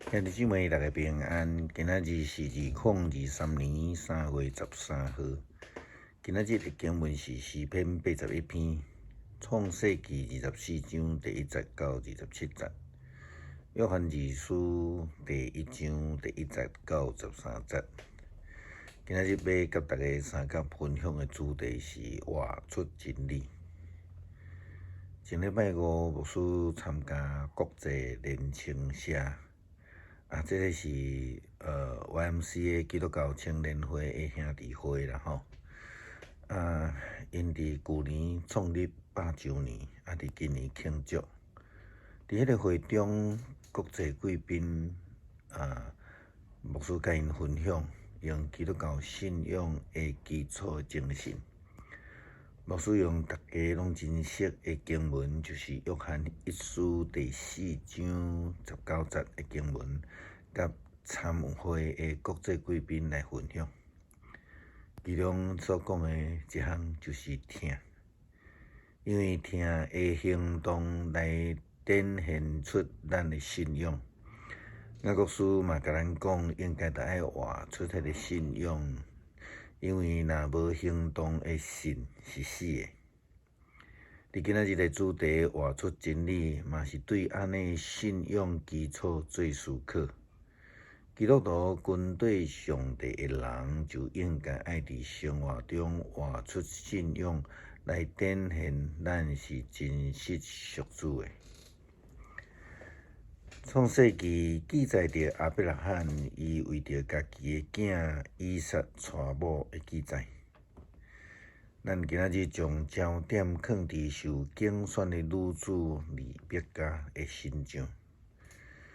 兄弟姊妹，大家平安。今仔日是2023年3月13號。今仔日的經文是詩篇81篇，創世記24章第1節到27節，約翰二書第1章第1節到13節。今仔日欲佮大家相佮分享的主題是活出真理。前禮拜五，牧師參加國際年輕社。啊，這个是YMCA 基督教青年會的兄弟會啦吼。啊，𪜶佇舊年創立100週年，啊，佇今年慶祝。佇彼个會中，國際貴賓啊，牧師共𪜶分享用基督教信仰的基礎精神。牧師用逐家攏真熟的經文，就是約翰一書第4章19節的經文，佮參會的國際貴賓來分享。其中所講的一項就是疼，因為疼的行動來展現出咱的信仰。雅各書嘛共咱講，應該著愛活出彼个信仰。因為若無行動的信是死的。佇今仔日的主題活出真理，嘛是對按呢信仰基礎做思考。基督徒跟綴上帝的人，就應該愛佇生活中活出信仰，來展現咱是真實屬主的。創世記記載著亞伯拉罕伊為著家己的囝以撒娶某的記載。咱今仔日將焦點囥佇受揀選的女子利百加的身上。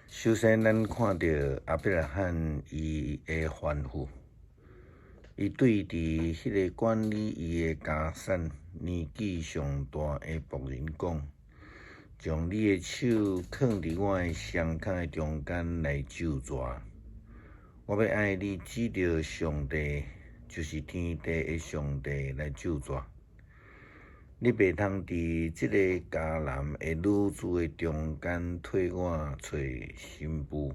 首先，咱看著亞伯拉罕伊的吩咐，伊對佇彼个管理伊的家產年紀上大的僕人講：將你的手囥佇我的雙跤的中間來咒詛。我欲愛你指著上帝，就是天地的上帝來咒詛。你袂通佇這个迦南的女子的中間替我揣新婦。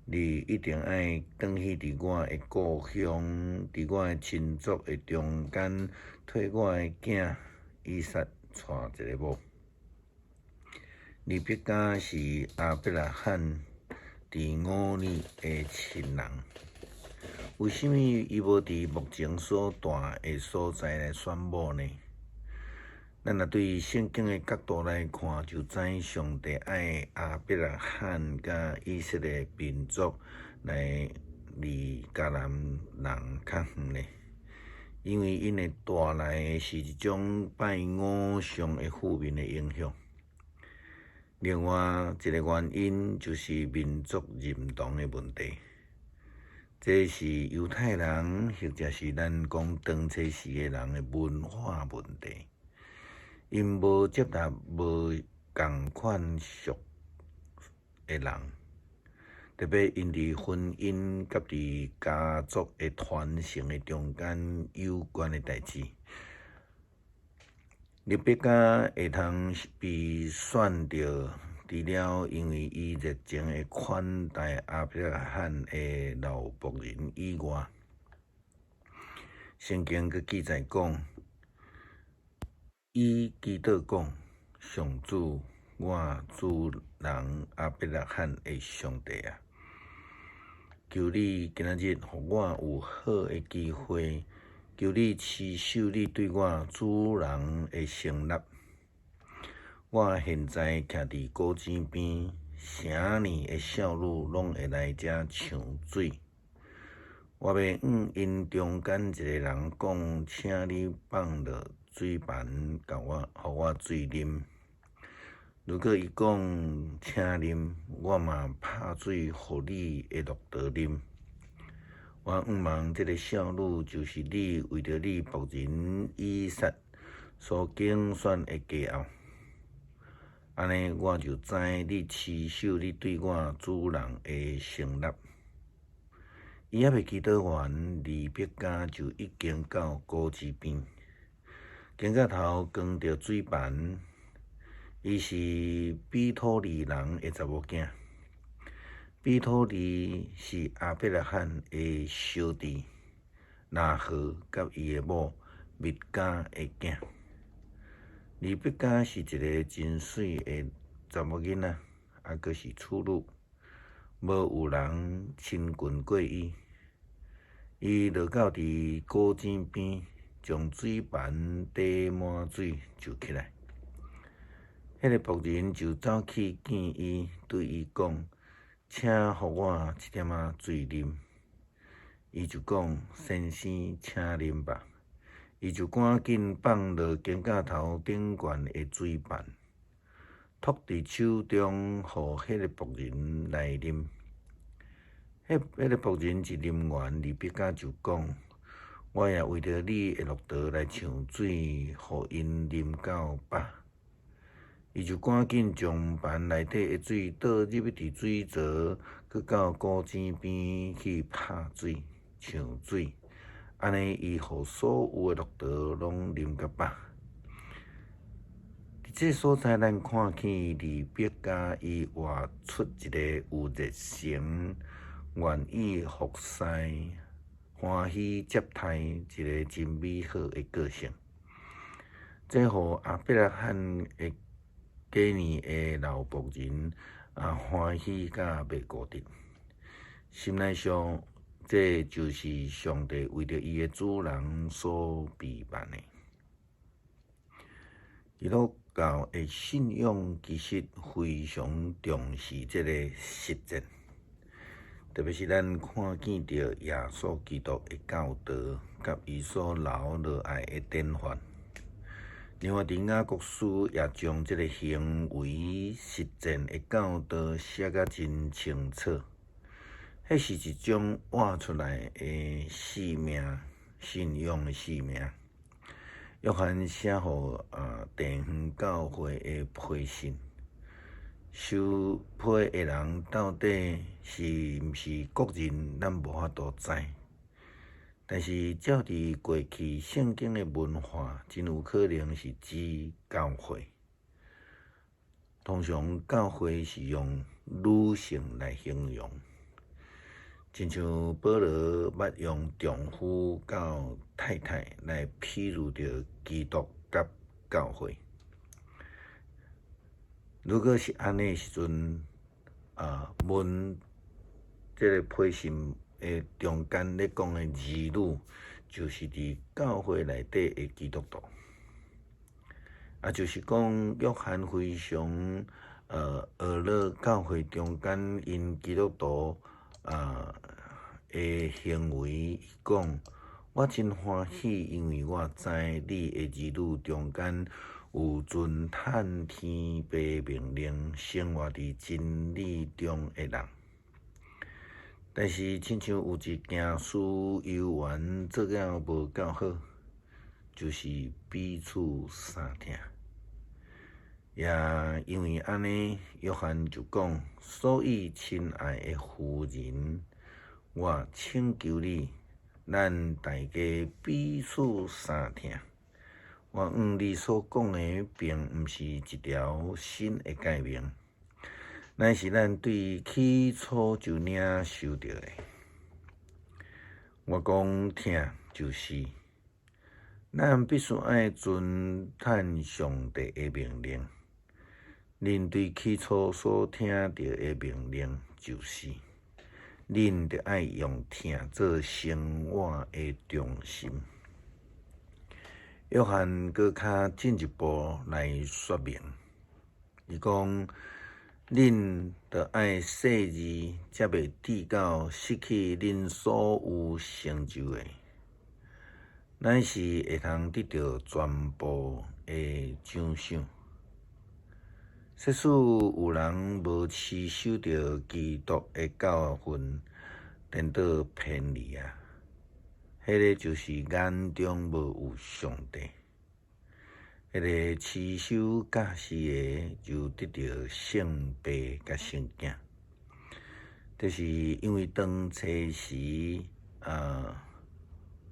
你一定愛轉去佇我的故鄉，佇我的親族的中間替我的囝以撒娶一个某。利百加是亞伯拉罕佇吾珥的親人，為啥物伊無佇目前所蹛的所在來選某呢？咱若對聖經的角度來看，就知上帝愛亞伯拉罕佮以色列民族來離迦南人較遠呢，因為𪜶會帶來的是一種拜偶像的負面的影響。另外一个原因就是民族認同的問題，這是猶太人或者是咱講當初時的人的文化問題，𪜶無接納無仝款屬的人，特別𪜶佇婚姻佮佇家族的傳承的中間有關的代誌。利百加會通被選著，除了因為伊熱情的款待亞伯拉罕的老僕人以外，聖經閣記載講，伊祈禱講：上主，我主人亞伯拉罕的上帝啊，求你今仔日予我有好的機會。求你持守你對我主人的承諾。我現在徛佇古井邊，城裡的少女攏會來遮搶水。我欲向𪜶中間一个人講，請你放落水盤，共我，予我水啉。如果伊講請啉，我嘛拍水予你的駱駝啉。我向望這个少女就是你為著你僕人以撒所揀選的佳偶，按呢我就知你持守你對我主人的承諾。伊猶未祈禱完，利百加就已經到古井邊，肩胛頭扛著水盤。伊是彼土利人的查某囝。彼土利是亞伯拉罕的小弟拿何佮伊的某密迦的囝。利百加是一个真媠的查某囡仔，猶閣是處女，無有人親近過伊。伊落到佇古井邊，將水盤提滿水就起來。彼个僕人就走去見伊，對伊講：請予我一點仔水啉。伊就講：先生，請啉吧。伊就趕緊放落肩胛頭頂懸的水盤，託佇手中，予彼个僕人來啉。彼个僕人一啉完，利百加就講：我也為著你的駱駝來搶水，予𪜶啉到飽。伊就趕緊將盤內底的水倒入去佇水槽，閣到古井邊去拍水、搶水。按呢，伊予所有的駱駝攏啉甲飽。佇這所在，咱看見利百加伊活出一个有熱誠、願意服侍、歡喜接待一个真美好的個性。這予亞伯拉罕的家裡的老僕人啊歡喜甲袂顧得。心內想，這就是上帝為著伊的主人所備辦的。基督教的信仰其實非常重視這个實踐，特別是咱看見著耶穌基督的教導，佮伊所留落來的典範。另外，佇雅各書也將這个行為實踐的教導寫甲真清楚。彼是一種活出來的生命，信仰的生命。約翰寫予地方教會的批信，收批的人到底是毋是國人，咱無法度知。但是照佇過去聖經的文化，真有可能是指教會。通常教會是用女性來形容。親像保羅捌用丈夫佮太太來比喻著基督佮教會。如果是按呢時陣，問這个批信的中間咧講的兒女，就是佇教會內底的基督徒。啊，就是講約翰非常學樂教會中間𪜶基督徒的行為，伊講，我真歡喜，因為我知你的兒女中間有遵趁天父命令，生活佇真理中的人。但是，親像有一件事猶原做了無夠好，就是彼此相疼。也因為按呢，約翰就講：所以，親愛的夫人，我請求你，咱大家彼此相疼。我向你所講的，並毋是一條新的誡命，乃是咱對起初就領受著的。我講疼，就是咱必須愛遵趁上帝的命令。恁對起初所聽著的命令，就是恁著愛用疼做生活的中心。約翰閣較進一步來說明，伊講：恁著愛細膩，才袂致到失去恁所有成就的，乃是會通得著全部的獎賞。即使有人無持守著基督的教訓，顛倒偏離啊，彼个就是眼中無有上帝。彼个持守教示的，就得著聖父佮聖囝。這是因為當初時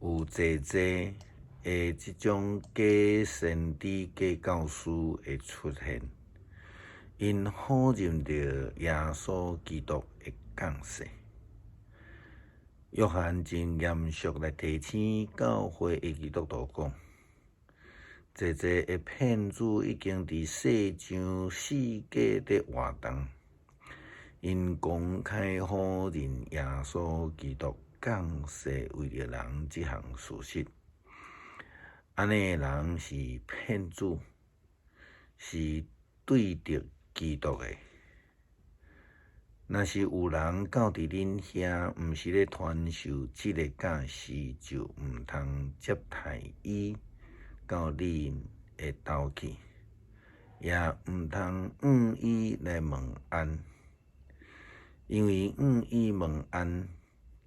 有濟濟的這種假先知、假教師的出現，𪜶否認著耶穌基督的降世。約翰真嚴肅來提醒教會的基督徒講，濟濟的騙子已經佇世上四界佇活動，𪜶公開否認耶穌基督降世為著人這項事實。按呢的人是騙子，是對敵基督的。若是有人到佇恁遐，毋是咧傳授這个教示，就毋通接待伊到恁的兜去，也毋通向伊來問安，因為向伊問安，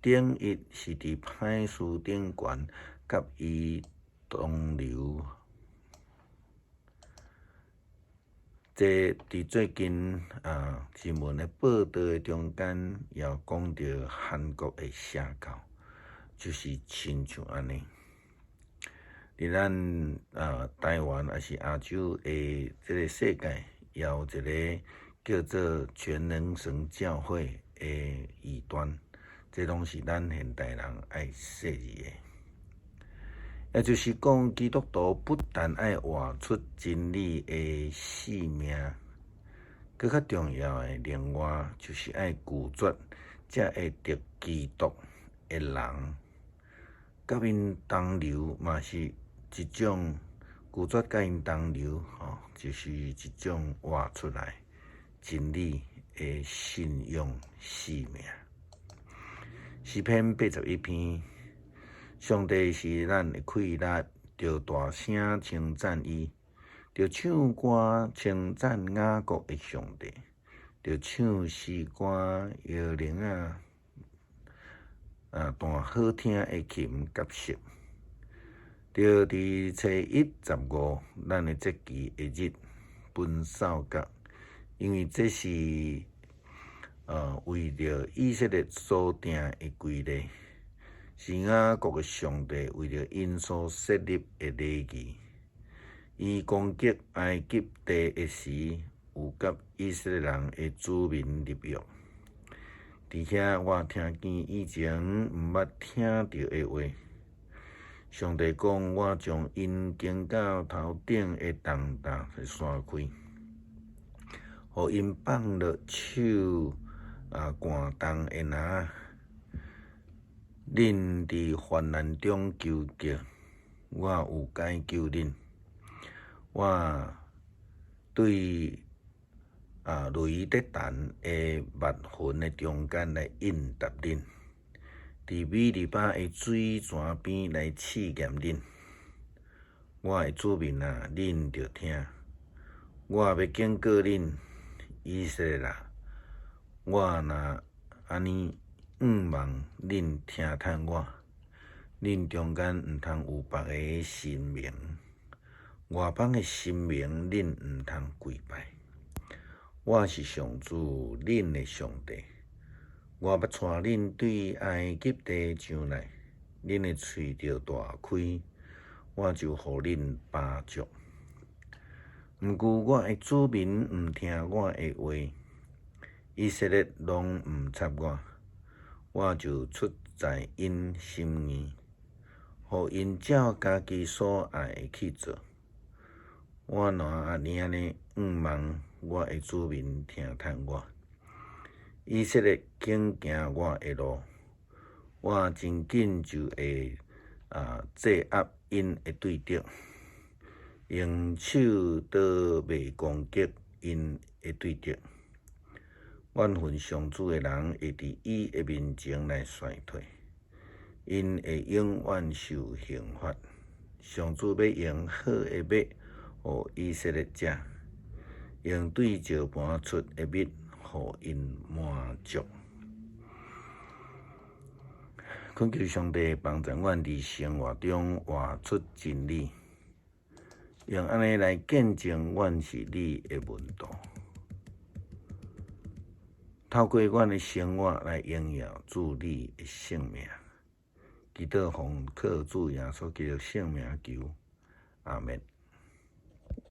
等於是佇歹事頂懸佮伊同流。這佇最近啊新聞的報導的中間，也有講著韓國的邪教，就是親像按呢。佇咱啊台灣抑是亞洲的這个世界，也有一个叫做全能神教會的異端，這攏是咱現代人愛細膩的。也就是講，基督徒不但愛活出真理的生命，閣較重要的，另外就是愛拒絕這會敵基督的人，佮𪜶同流嘛是一種拒絕佮𪜶同流，吼，就是一種活出來真理的信仰生命。詩篇81篇。上帝是咱的氣力，著大聲稱讚伊，著唱歌稱讚雅各的上帝，著唱詩歌搖鈴仔，啊，彈好聽的琴佮瑟。著佇初一十五，咱的節期的日分掃角，因為這是為著以色列所定的規例。是雅各的上帝為著𪜶所設立的禮儀。伊攻擊埃及地的時，有佮以色列人的子民立約。佇遐我聽見以前毋捌聽著的話。上帝講：我將𪜶肩胛頭頂的重擔徙開，予𪜶放落手啊攴重的籃。恁佇患難中求叫，我有解救恁。我對啊雷咧彈的密雲的中間來應答恁，佇米利巴的水泉邊來試驗恁。我的子民啊，恁著聽，我欲警告恁，以色列啊，我若按呢。向望恁聽趁我，恁中間毋通有別个神明，外邦的神明恁毋通跪拜。我是上主，恁的上帝。我欲帶恁對埃及地上來，恁的喙著大開，我就予恁飽足。毋過我的子民毋聽我的話，以色列攏毋插我。我就出在𪜶心意，予𪜶照家己所愛的去做。我若按呢按呢向望我的子民聽趁我，以色列肯行我的路，我真緊就會啊制壓𪜶的對敵，用手刀袂攻擊𪜶的對敵。怨恨上主的人會佇伊的面前來衰退，𪜶會永遠受刑罰。上主欲用好的蜜予以色列食，用對石盤出的蜜予𪜶滿足。懇求上帝幫助阮佇生活中活出真理，用按呢來見證阮是你的門徒。透過阮的生活來榮耀主你的聖名，祈禱奉靠主耶穌基督聖名求，阿們。